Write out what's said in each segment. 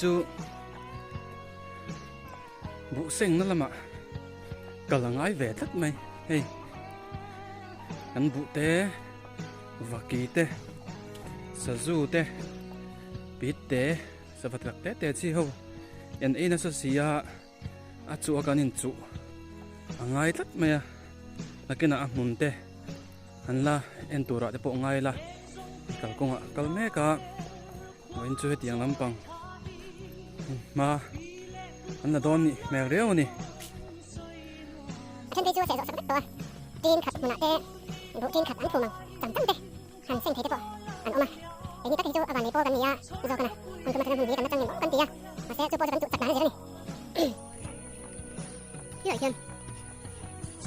chu buh sengna lamah kal a ngai ve tlat mai hei kan buh te vaki te sazu te pit te sava tlak te te chi ho en ei nasa si a a chu a kan inchuh a ngai tlat mai a nakinah a hmun te an la en turah te pawh ngai la kalkawngah kal mek a. Vawiin chu hetiang lampang hma an la dawn nih hmel riau a ni. A then phei chu a seh zawh sak vek tawh a, tin khat hmunah te buh tin khat an phum ang cham cham te han seng thei te pawh an awm a, engni tak hi chu a van nei pawl kan ni a zawk a na, hun tum atanga hmun hi kan la chang em kan ti a, mahse chu pawh chu kan chuh chak dan a zir a ni. Tilai hian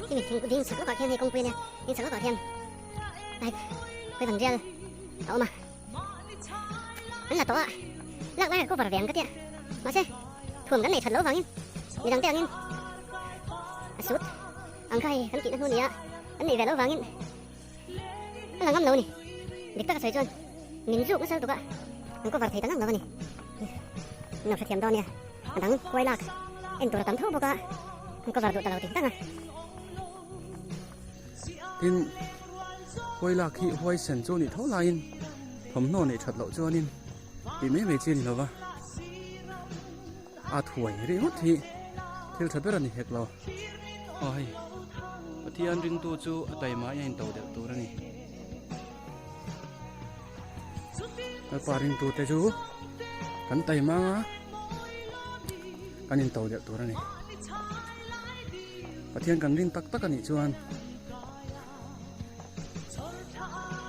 khi mi thing ding chak lawkah khian hei kawngpui a nia, ding chak lawkah khian pipe khawi van rial a awm a. An la tawh a, lak lai a cover ve ang ka tia. Mahse, thuam kan nei that loh vangin midang te angin a sut ang kha hei kan tihna hnu nia an neih ve loh vangin a la ngam lo a ni. Dik taka sawi chuan min zuk nasa lutuk a, an cover thei ta ngam lo a ni. Min lo hrethiam dawn nia, a dang kuai lak en tur a tam tho bawk a, an cover duh ta lo tih dang a. Tin, huai lak hi huai sen chu a nih tho laiin thawmhnaw neih that loh chuanin tih mai mai chi a ni lo va, a thuai ringawt hi thil tha ber a ni hek lo. Aw hei, Pathian ringtu chu a taima a into deuh tur a ni. Lalpa ringtu te chu kan taima anga kan into deuh tur a ni. Pathian kan rin tak tak a nih chuan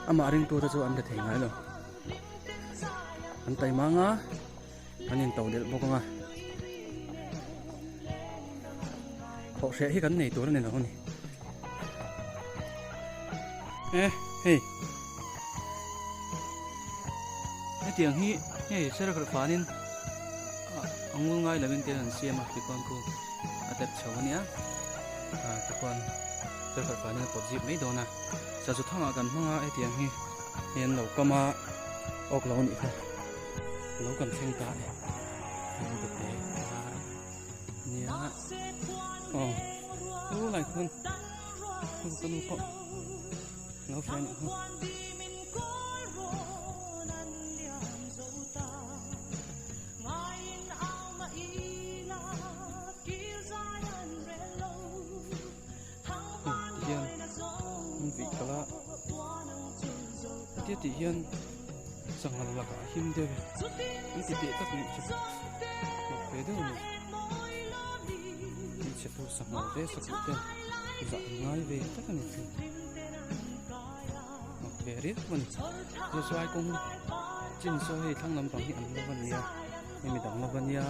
amah ringtute chu an be thei ngai lo. An taima anga an into delh bawk anga thawh hreh hi kan nei tur a ni lo a ni. E hei hetiang hi hei serkawr fanin a ngul ngai lovin te an siam a tikhuan khu a tep chho a nia ah tikhuan serkawr fanin a pawt zip mai dawn a sazu thangah kan hmang a hetiang hi hei an lo kam a awk lo a nih kha lo kan thleng ta e an be te a nia aw u lai khuan ka nu pawh lo hria a nih kha. Tihian an vih kal a hetia tih hian sangha lakah a him deuh e an ti teh tak nih chu mak ve deuh a ni hmeichhe pawh sangha ve sakawlh te zah an ngai ve tlat a ni mak ve riau a ni chu chuai kawng chin saw hei thlang lampang hi an lo a nia hei midang lo a nia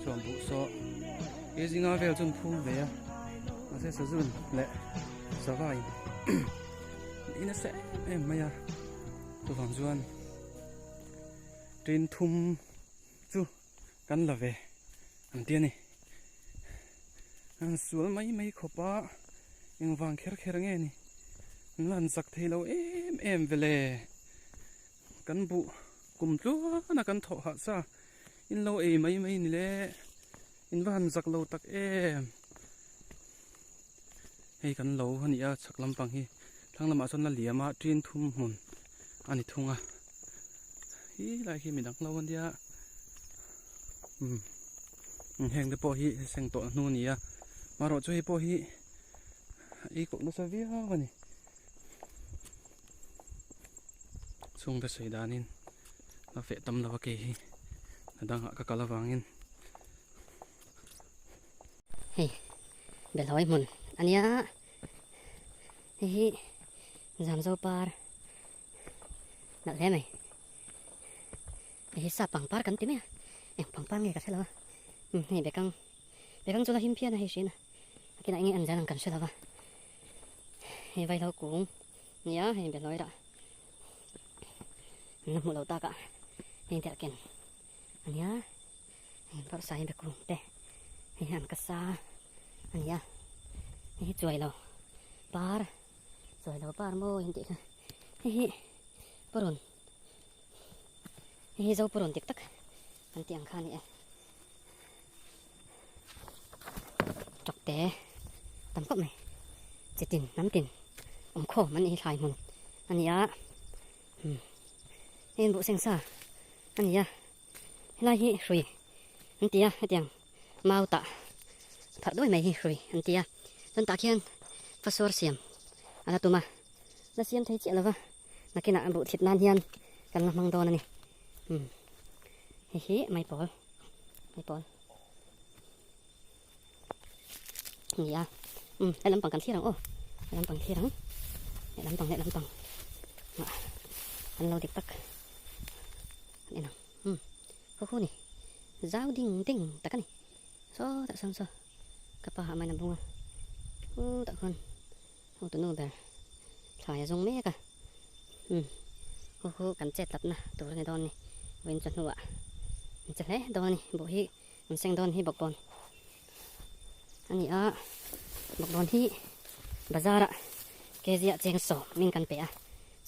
chuan buh saw he zinga vel chuan phum ve a mahse sazun leh sava in in a seh em em mai a chuvang chuan tin thum chu kan la ve an ti a ni an sual mai mai khawp a engvang kher kher nge ni an la han zak thei lo em em vele kan buh kum tluan a kan thawh hah sa in lo ei mai mai ni le in va han zak lo tak em hei kan lo a ni a chhak lampang hi thlang lamah chuan la liam a tin thum hmun a ni thung a hi lai khi midang lo ania umm heng te pawh hi seng tawh hnu a ni a marawh chu hei pawh hi ei kawlh nasa viau a ni chhungte sawi danin a feh tam lo a kei hi a dangah ka kal avangin. Hei Belhawi hmun a nia hei hi Zamzo par nalh hle mai hei hi sap pangpar kan ti mai a eng pangpar nge ka hre lo a hei bekang bekang chu la him phian a hei hriat a a kinah enge an zel ang kan hre lo va hei vaihlo kung nia hei Belhawi rah an la hmuh loh takah hei derhken a nia. Heng pawh sai be kung te hei hi an ka sa a ni a hei hi chuai lo par chuai lo par maw in tih kha hei hi purun hei hi zo purun dik tak. Kan tih ang kha a ni e. Tawkte tam khawp mai. Chi tin hnam tin awm khawm an nih hi thlai hmun a ni a. Umm hei an buh seng sa a ni a. Helai hi hrui an ti a hetiang mau tah pharh duai mai hi hrui an ti a. Chuan tah khian fasuar siam a la tum a. La siam thei chiah lo va nakinah buh thlit nan hian kan la hmang dawn a ni. Umm hei hi maipawl maipawl a ni a umm he lampang kan thlir ang aw he lampang thlir ang he lampang leh lampang ah an lo dik tak an en ang umm khaw khu ni zau ding ding tak a ni sawtah sawn saw ka pa ah main a bung a khutah khuan. Hotunu ber thlai a zawng mek a, umm hu hu kan chet tlatna tur a ni dawn ni, vawiin chu hnuah an che hle dawn a ni, buh hi an seng dawn hi bawkbawn a ni a, bawkbawn hi bazar ah kg ah cheng sawm min kan pe a,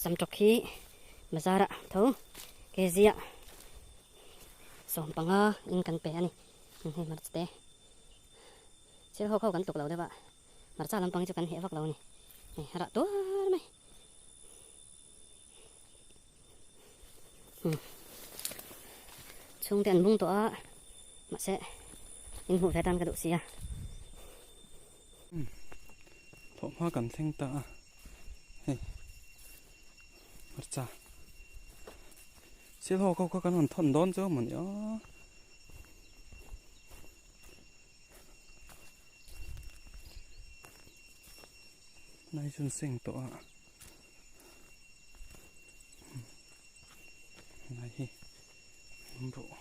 samtawk hi bazar ah tho kg ah 15 in kan pe a ni, hei hmarcha te thil ho kho kan tluk lo deuh a. Hmarcha lampang hi chu kan heh vak lo a ni. Hei a rah tuar mai. Hmm. Chhungte an bung tawh a, mahse in hmuh ve tan ka duh si a. Hmm. Thawh hma kan thleng ta a. Hei. Hmarcha. Silho kho kha kan han thawn dawn chu a mawni a. Nai chun seng tawh a nai hi buh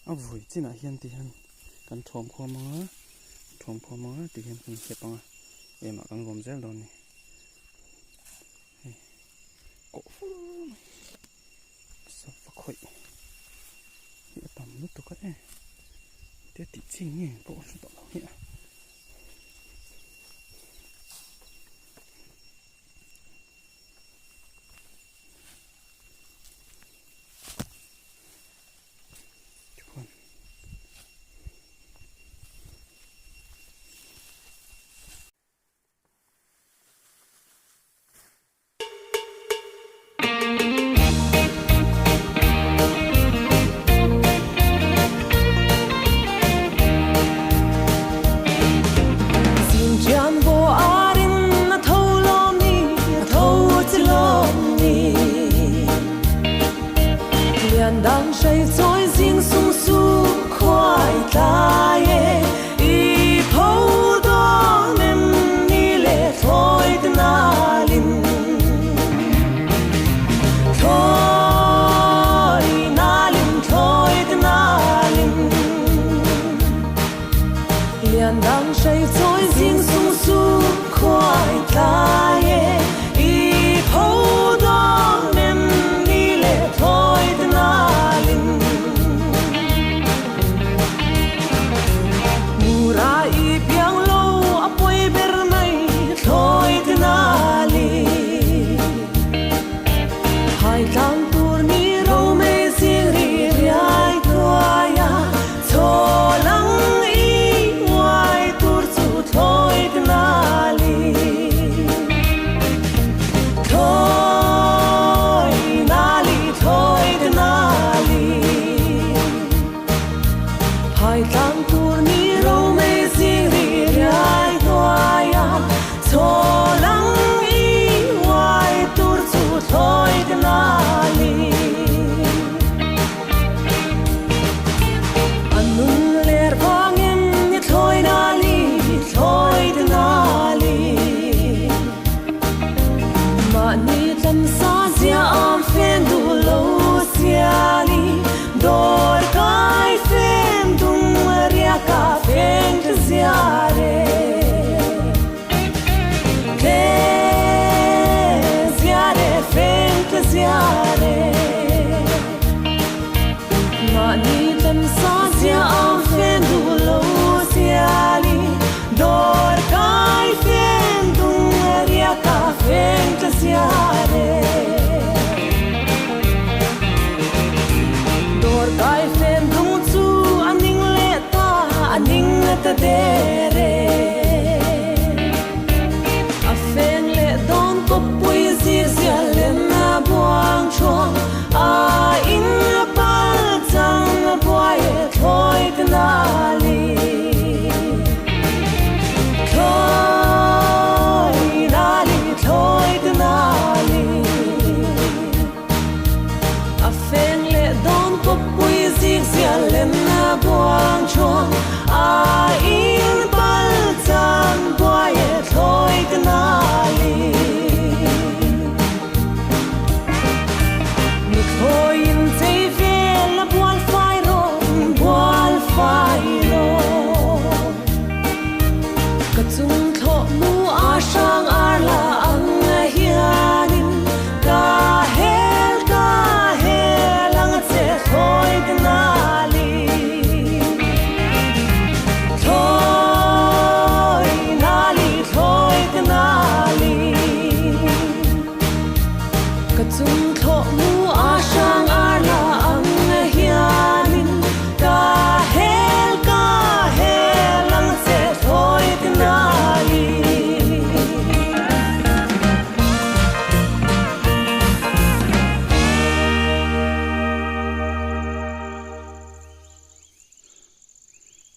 a vui chinah hian ti hian kan thawm khawm anga thawm khawm anga ti hian kan hlep anga emah kan vawm zel dawn a ni hei kawh fur mai. Sava khawih hi a tam lutuk a e tia tih chi nge pawh hre tawh lo hi a. Tikhuan.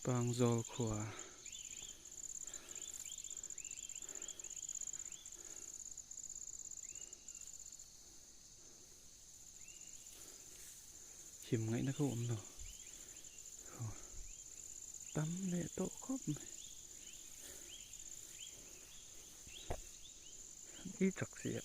Pangzawl khua. Him ngaihna kha awm lo. Tam leh tawh khawp mai. I chak si a.